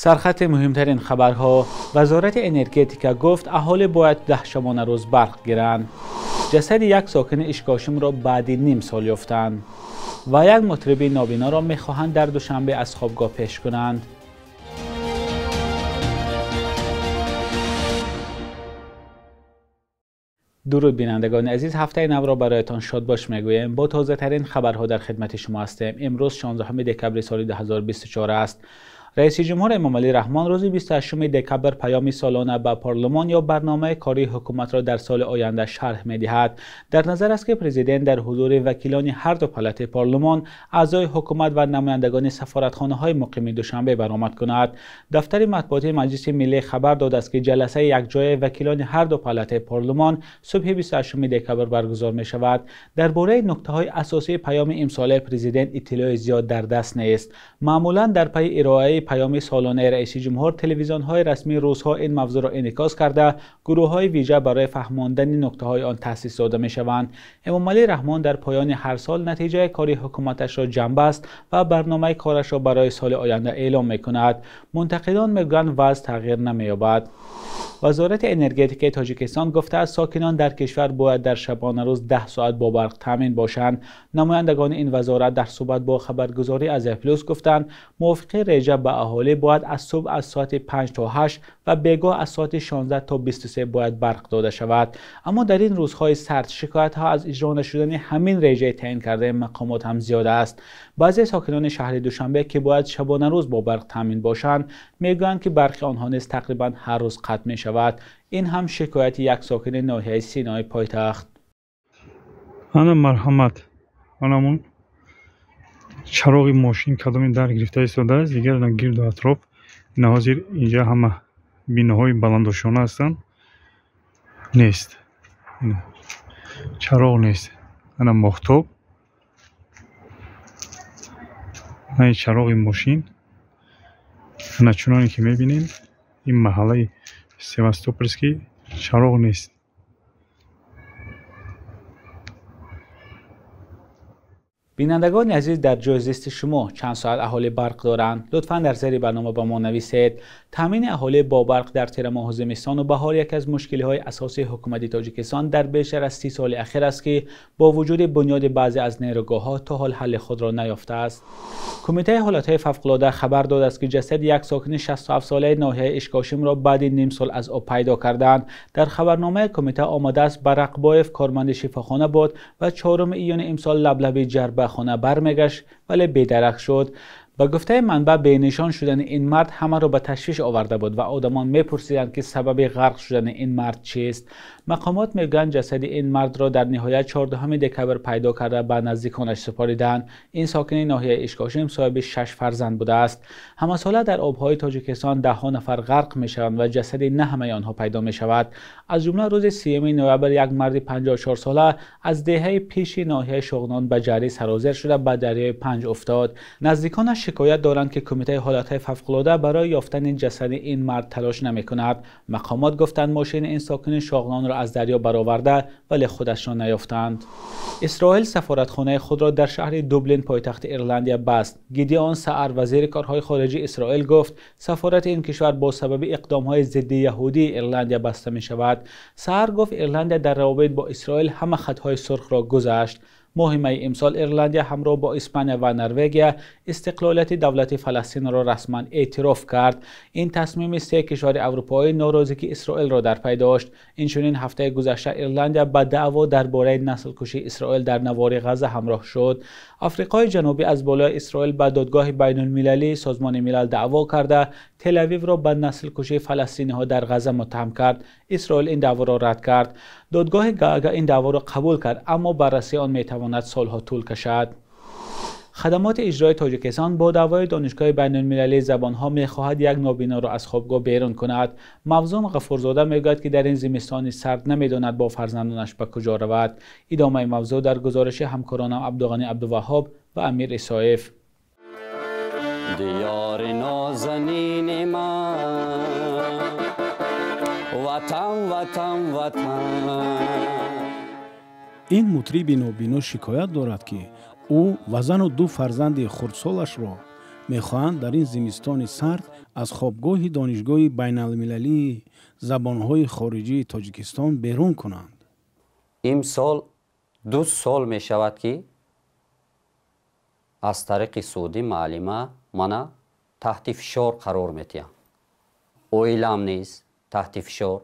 Сархати муҳимтарин хабарҳо. Вазорати энергетика гуфт аҳолӣ бояд 10 шабонарӯз барқ гиранд. Ҷасади як сокини Ишкошимро баъди ним сол ёфтанд. Ва як мутриби нобиноро мехоҳанд дар Душанбе аз хобгоҳ пеш кунанд. Дуруд бинандагони азиз, ҳафтаи навро бароятон шодбош мегӯем. Бо тозатарин хабарҳо дар хидмати шумо ҳастем. Имрӯз 16 декабри соли 2024 аст. Раиси ҷумҳур Эмомалӣ Раҳмон рӯзи 28 декабр паёми солона ба парлумон ё барномаи кории ҳукуматро дар соли оянда шарҳ медиҳад. Дар назар аст ки президент дар ҳузури вакилони ҳар ду палатаи парлумон, аъзои ҳукумат ва намояндагони сафоратхонаҳои муқими Душанбе баромад кунад. Дафтари матбуотии Маҷлиси Миллӣ хабар додааст ки ҷаласаи якҷояи вакилони ҳар ду палатаи парлумон субҳи 28 декабр баргузор мешавад. Дар бораи нуктаҳои асосии паёми имсолаи президент иттилои зиёд дар даст нест. Маъмулан дар пайи ироаи паёми солонаи раиси ҷумҳур телевизионҳои расмии рӯзҳо ин мавзӯъро инъикос карда, гурӯҳҳои вижа барои фаҳмондани нуктаҳои он таъсис дода мешаванд. Эмомалӣ Раҳмон дар поёни ҳар сол натиҷаи кори ҳукуматашро ҷамъбаст ва барномаи корашро барои соли оянда эълом мекунад. Мунтақидон мегӯянд вазъ тағйир намеёбад. Вазорати энергетикаи Тоҷикистон гуфтааст сокинон дар кишвар бояд дар шабонарӯз 10 соат бо барқ таъмин бошанд. Намояндагони ин вазорат дар суҳбат бо хабаргузории Азия Плюс гуфтанд мувофиқи реҷа ба аҳолӣ бояд аз субҳ аз соати 5 то 8 ва бегоҳ аз соати 16 то 23 бояд барқ дода шавад. Аммо дар ин рӯзҳои сард шикоятҳо аз иҷро нашудани ҳамин реҷаи таъин кардаи мақомот ҳам зиёд аст. Баъзе сокинони шаҳри Душанбе ки бояд шабонарӯз бо барқ таъмин бошанд, мегӯянд ки барқи онҳо низ тақрибан ҳар рӯз қатъ мешавад. Ин ҳам шикояти як сокини ноҳияи Синои пойтахт. Ана марҳамат, анамон чароғи мошин кадоми дар гирифта истодааст, дигар гирду атроф ина ҳозир инҷа ҳама биноҳои баландошёна ҳастанд, нест, чароғ нест. Ана моҳтоб, ана чароғи мошин. Ана чуноне ки мебинем, ин маҳаллаи Севастопольский чароғ нест. Бинандагони азиз, дар ҷои зисти шумо чанд соат аҳолӣ барқ доранд? Лутфан дар зери барнома ба мо нависед. Таъмини аҳолӣ бо барқ дар тирамоҳу зимистону баҳор яке аз мушкилиҳои асосии ҳукумати Тоҷикистон дар бештар аз 30 соли ахир аст ки бо вуҷуди бунёди баъзе аз нерӯгоҳҳо то ҳол ҳалли худро наёфтааст. Кумитаи ҳолатҳои фавқулода хабар додааст ки ҷасади як сокини 67-солаи ноҳияи Ишкошимро баъди ним сол аз об пайдо карданд. Дар хабарномаи кумита омадааст Барақбоев корманди шифохона буд ва 4 июни имсол лаблаби ҷарба хона бармегашт, вале бедарак шуд. Ба гуфтаи манбаъ, бенишон шудани ин мард ҳамаро ба ташвиш оварда буд ва одамон мепурсиданд ки сабаби ғарқ шудани ин мард чист. Мақомот мегӯянд ҷасади ин мардро дар ниҳоят 14 декабр пайдо карда ба наздиконаш супориданд. Ин сокини ноҳияи Ишкошим соҳиби 6 фарзанд будааст. Ҳамасола дар обҳои Тоҷикистон даҳҳо нафар ғарқ мешаванд ва ҷасади на ҳамаи онҳо пайдо мешавад. Аз ҷумла рӯзи 3 ноябр як марди 54-сола аз деҳаи пеши ноҳияи Шоғнон ба ҷарӣ сарозер шуда ба дарёи Панҷ уфтод. Наздиконаш шикоят доранд ки кумитаи ҳолатҳои фавқулода барои ёфтани ҷасади ин мард талош намекунад. Мақомот гуфтанд мошини ин сокини Шоғнонро аз дарё бароварда, вале худашро наёфтанд. Исроил сафоратхонаи худро дар шаҳри Дублин пойтахти Ирландия баст. Гидеон Саар, вазири корҳои хориҷии Исроил, гуфт сафорати ин кишвар бо сабаби иқдомҳои зидди яҳудии Ирландия баста мешавад. Саар гуфт Ирландия дар равобит бо Исроил ҳама хатҳои сурхро гузашт. Моҳи майи имсол Ирландия ҳамроҳ бо Испания ва Норвегия истиқлолияти давлати Фаластинро расман эътироф кард. Ин тасмими се кишвари аврупоӣ норозигии Исроилро дар пай дошт. Инчунин ҳафтаи гузашта Ирландия ба даъво дар бораи наслкушии Исроил дар навори Ғаза ҳамроҳ шуд. Африқои Ҷанубӣ аз болои Исроил ба додгоҳи байнулмилалии Созмони Милал даъво карда, Телавивро ба наслкушии фаластиниҳо дар Ғаза муттаҳам кард. Исроил ин даъворо рад кард. Додгоҳи Гаага ин даъворо қабул кард, аммо баррасии он метавонад солҳо тӯл кашад. Хадамоти иҷрои Тоҷикистон бо даъвои Донишгоҳи байнулмилалии забонҳо мехоҳад як нобиноро аз хобгоҳ берун кунад. Мавзун Ғафурзода мегӯяд ки дар ин зимистони сард намедонад бо фарзандонаш ба куҷо равад. Идомаи мавзӯъ дар гузориши ҳамкоронам Абдуғанӣ Абдуваҳҳоб ва Амир Исоев. Диёри нозанини ман, ватан, ватан, ватан. Ин мутриби нобино шикоят дорад ки ӯ ва зану ду фарзанди хурдсолашро Мехоҳанд дар ин зимистони сард аз хобгоҳи Донишгоҳи байналмилалии забонҳои хориҷии Тоҷикистон берун кунанд. Имсол 2 сол мешавад, ки аз тариқи суди муаллима мана таҳти фишор қарор метиҳам. Оилам низ таҳти фишор.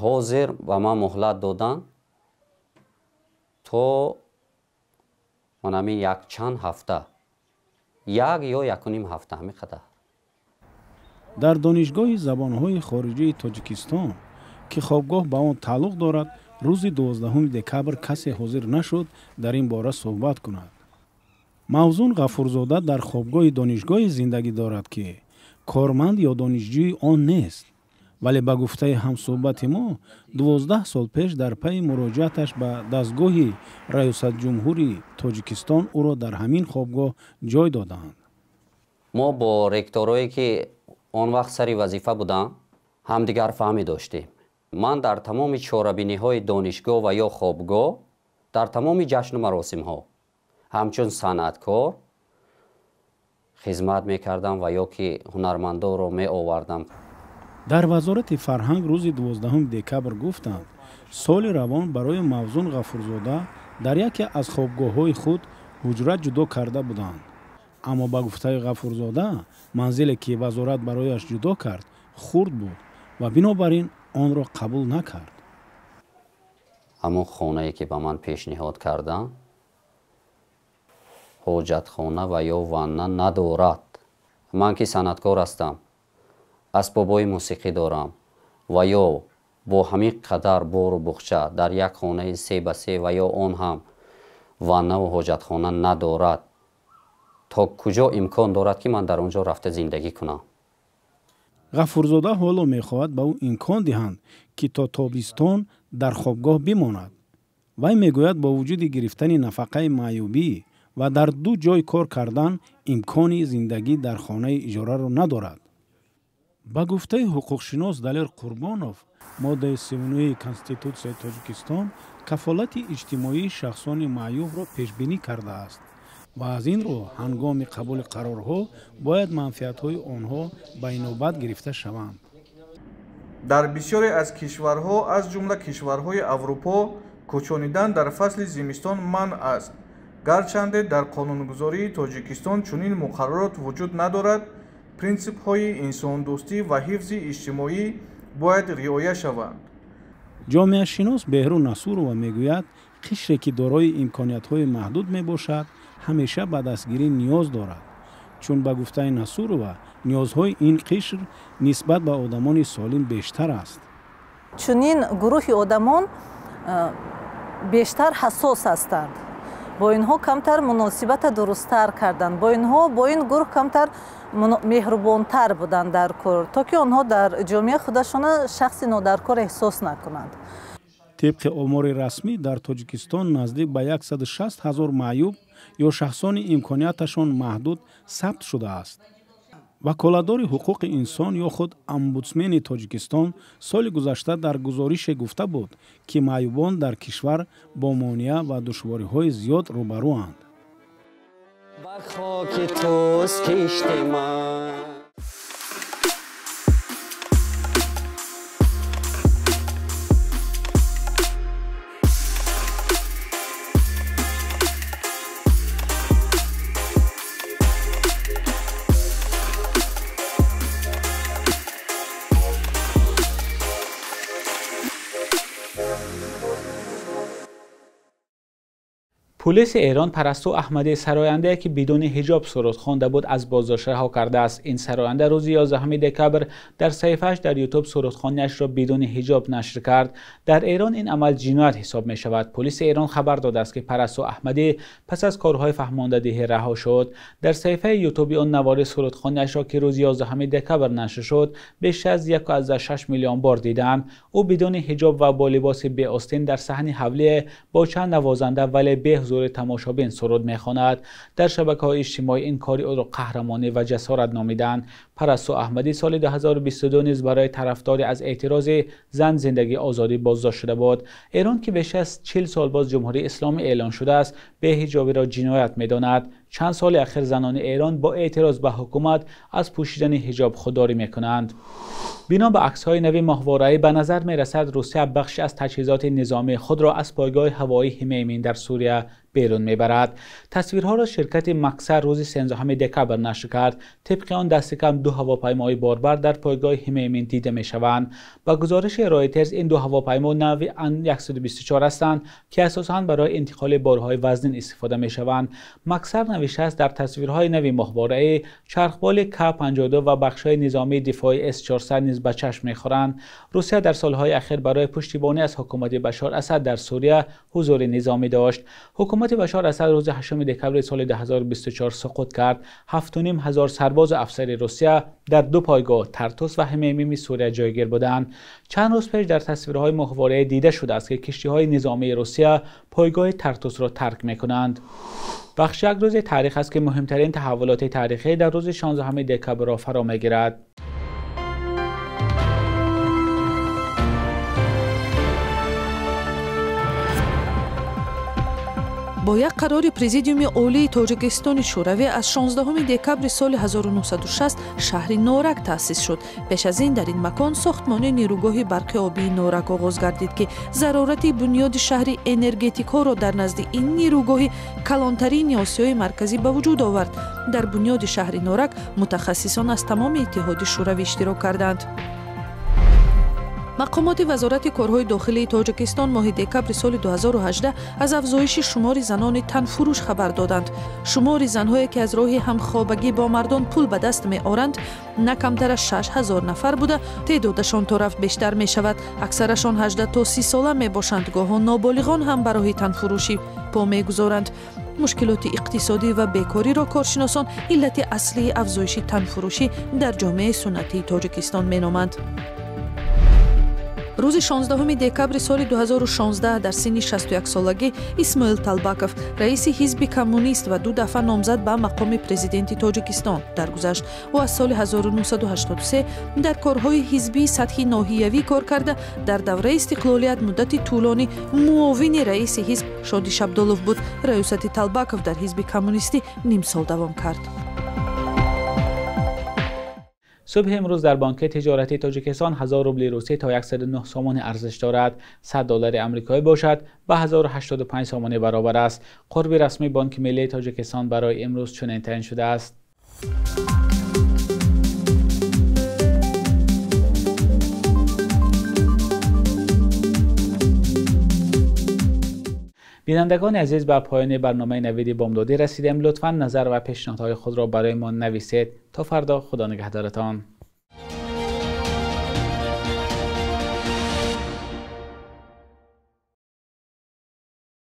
Ҳозир ба ман муҳлат доданд то манами якчанд ҳафта, 1 ё 1.5 ҳафта, ҳамин қадар. Дар Донишгоҳи забонҳои хориҷии Тоҷикистон, ки хобгоҳ ба он тааллуқ дорад, рӯзи 12 декабр касе ҳозир нашуд дар ин бора суҳбат кунад. Мавзун Ғафурзода дар хобгоҳи донишгоҳе зиндагӣ дорад, ки корманд ё донишҷӯи он нест, вале ба гуфтаи ҳамсӯҳбати мо 12 сол пеш дар пайи муроҷиаташ ба дастгоҳи раёсатҷумҳури Тоҷикистон ӯро дар ҳамин хобгоҳ ҷой доданд. Мо бо ректорое, ки он вақт сари вазифа будам, ҳамдигарфаҳмӣ доштем. Ман дар тамоми чорабиниҳои донишгоҳ ва ё хобгоҳ, дар тамоми ҷашну маросимҳо ҳамчун санъаткор хизмат мекардам ва ё ки ҳунармандонро меовардам. Дар Вазорати фарҳанг рӯзи 12 декабр гуфтанд, соли равон барои Мавзун Ғафурзода дар яке аз хобгоҳҳои худ ҳуҷра ҷудо карда буданд. Аммо ба гуфтаи Ғафурзода, манзиле ки вазорат барояш ҷудо кард хурд буд ва бинобар ин онро қабул накард. Ҳамон хонае ки ба ман пешниҳод карданд, ҳоҷатхона ва ё ванна надорад. Ман ки санъаткор ҳастам, асбобҳои мусиқӣ дорам ва ё бо ҳамин қадар бору буғча дар як хонаи 3 ба 3 ва ё он ҳам ваннаву ҳоҷатхона надорад, то куҷо имкон дорад, ки ман дар он ҷо рафта зиндагӣ кунам? Ғафурзода ҳоло мехоҳад ба ӯ имкон диҳанд, ки то тобистон дар хобгоҳ бимонад. Вай мегӯяд, бо вуҷуди гирифтани нафақаи маъюбӣ ва дар 2 ҷой кор кардан имкони зиндагӣ дар хонаи иҷораро надорад. Ба гуфтаи ҳуқуқшинос Далер Қурбонов, моддаи 39 Конститутсияи Тоҷикистон кафолати иҷтимоии шахсони маъюбро пешбинӣ кардааст ва аз ин рӯ ҳангоми қабули қарорҳо бояд манфиатҳои онҳо ба инобат гирифта шаванд. Дар бисёре аз кишварҳо, аз ҷумла кишварҳои Аврупо, кӯчонидан дар фасли зимистон манъ аст. Гарчанде дар қонунгузории Тоҷикистон чунин муқаррарот вуҷуд надорад, принсипҳои инсондӯстӣ ва ҳифзи иҷтимоӣ бояд риоя шаванд. Ҷомеашинос Беҳрӯ Насурова мегӯяд, қишре ки дорои имкониятҳои маҳдуд мебошад, ҳамеша ба дастгирӣ ниёз дорад. Чун ба гуфтаи Насурова, ниёзҳои ин қишр нисбат ба одамони солим бештар аст. Чунин гурӯҳи одамон бештар ҳассос ҳастанд. Бо инҳо камтар муносибата дурусттар карданд, бо инҳо, бо ин гурӯҳ камтар меҳрубонтар буданд дар кор, то ки онҳо дар ҷомеа худашона шахси нодаркор эҳсос накунанд. Тибқи омори расмӣ, дар Тоҷикистон наздик ба 160 ҳазор маъюб ё шахсони имконияташон маҳдуд сабт шудааст. Ваколадори ҳуқуқи инсон ё худ омбудсмени Тоҷикистон соли гузашта дар гузорише гуфта буд, ки маъюбон дар кишвар бо монеа ва душвориҳои зиёд рӯбарӯанд. Ба хоки туст кишти ман. Полиси Эрон Парасту Аҳмадӣ, сарояндае ки бидуни ҳиҷоб суруд хонда буд, аз боздошт раҳо кардааст. Ин сароянда рӯзи 11 декабр дар саҳифааш дар Ютуб сурудхониашро бидуни ҳиҷоб нашр кард. Дар Эрон ин амал ҷиноят ҳисоб мешавад. Полиси Эрон хабар додааст, ки Парасту Аҳмадӣ пас аз корҳои фаҳмондадиҳӣ раҳо шуд. Дар саҳифаи Ютуби он навори сурудхониашро, ки рӯзи 11 декабр нашр шуд, беш аз 1.6 миллион бор диданд. Ӯ бидуни ҳиҷоб ва бо либоси беостин дар саҳни ҳавлие бо чанд навозанда, вале бе ҳузури тамошобин суруд мехонад. Дар шабакаҳои иҷтимоӣ ин кори ӯро қаҳрамонӣ ва ҷасорат номиданд. Парасту Аҳмадӣ соли 2022 низ барои тарафдорӣ аз эътирози зан зиндагӣ озодӣ боздошт шуда буд. Эрон ки беш аз 40 сол боз Ҷумҳурии Исломӣ эълон шудааст, беҳиҷобиро ҷиноят медонад. Чанд соли ахир занони Эрон бо эътироз ба ҳукумат аз пӯшидани ҳиҷоб худдорӣ мекунанд. Бино ба аксҳои нави моҳвораӣ ба назар мерасад, Русия бахши аз таҷҳизоти низомии худро аз пойгоҳи ҳавоии Ҳимеймин дар Сурия берун мебарад. Тасвирҳоро ширкати Максар рӯзи 13 декабр нашр кард. Тибқи он дасти кам 2 ҳавопаймои борбар дар пойгоҳи Ҳимеймин дида мешаванд. Ба гузориши Ройтерс ин 2 ҳавопаймо нави Ан-124 ҳастанд, ки асосан барои интиқоли борҳои вазнин истифода мешаванд. Максар навиштааст, дар тасвирҳои нави моҳвораӣ чархболи К-52 ва бахшҳои низомии дифоии С-400 низ ба чашм мехӯранд. Русия дар солҳои ахир барои пуштибонӣ аз ҳукумати Башар Асад дар Сурия ҳузури низомӣ дошт. Ҳукумати Башар Асад рӯзи 8 декабри соли 2024 суқут кард. 7,5 ҳазор сарбозу афсари Русия дар 2 пойгоҳ Тартус ва Ҳимеймими Сурия ҷойгир буданд. Чанд рӯз пеш дар тасвирҳои моҳвораӣ дида шудааст, ки киштиҳои низомии Русия пойгоҳи Тартусро тарк мекунанд. Бахш як рӯзи таърих аст, ки муҳимтарин таҳаввулоти таърихӣ дар рӯзи 16 декабрро фаро мегирад. Бо як қарори Президиуми Олии Тоҷикистони Шӯравӣ аз 16 декабри соли 1960 шаҳри Норак таъсис шуд. Пеш аз ин дар ин макон сохтмони нерӯгоҳи барқи обии Норак оғоз гардид, ки зарурати бунёди шаҳри энергетикҳоро дар назди ин нерӯгоҳи калонтарини Осиёи Марказӣ ба вуҷуд овард. Дар бунёди шаҳри Норак мутахассисон аз тамоми Иттиҳоди Шӯравӣ иштирок карданд. Мақомоти Вазорати корҳои дохилии Тоҷикистон моҳи декабри соли 2018 аз афзоиши шумори занони танфурӯш хабар доданд. Шумори занҳое, ки аз роҳи ҳамхобагӣ бо мардон пул ба даст меоранд, на камтар аз 6000 нафар буда, теъдодашон то рафт бештар мешавад. Аксарашон 18 то 30 сола мебошанд. Гоҳо ноболиғон ҳам ба роҳи танфурӯшӣ по мегузоранд. Мушкилоти иқтисодӣ ва бекориро коршиносон иллати аслии афзоиши танфурӯшӣ дар ҷомеаи суннатии Тоҷикистон меноманд. Рӯзи 16 декабри соли 2016 дар синни 61-солагӣ Исмоил Талбаков, раиси ҳизби коммунист ва 2 дафъа номзад ба мақоми президенти Тоҷикистон даргузашт. Ӯ аз соли 1983 дар корҳои ҳизбии сатҳи ноҳиявӣ кор карда, дар давраи истиқлолият муддати тӯлонӣ муовини раиси ҳизб Шоди Шабдолов буд. Раёсати Талбаков дар ҳизби коммунистӣ ним сол давом кард. Субҳи имрӯз дар Бонки тиҷоратии Тоҷикистон 1000 рубли русӣ то 109 сомонӣ арзиш дорад. 100 доллари амрикоӣ бошад ба 1085 сомонӣ баробар аст. Қурби расмии Бонки миллии Тоҷикистон барои имрӯз чунин таъин шудааст. Бинандагони азиз, ба поёни барномаи Навиди Бомдодӣ расидем. Лутфан назар ва пешниҳодҳои худро барои мо нависед. То фардо, Худо нигаҳдоратон.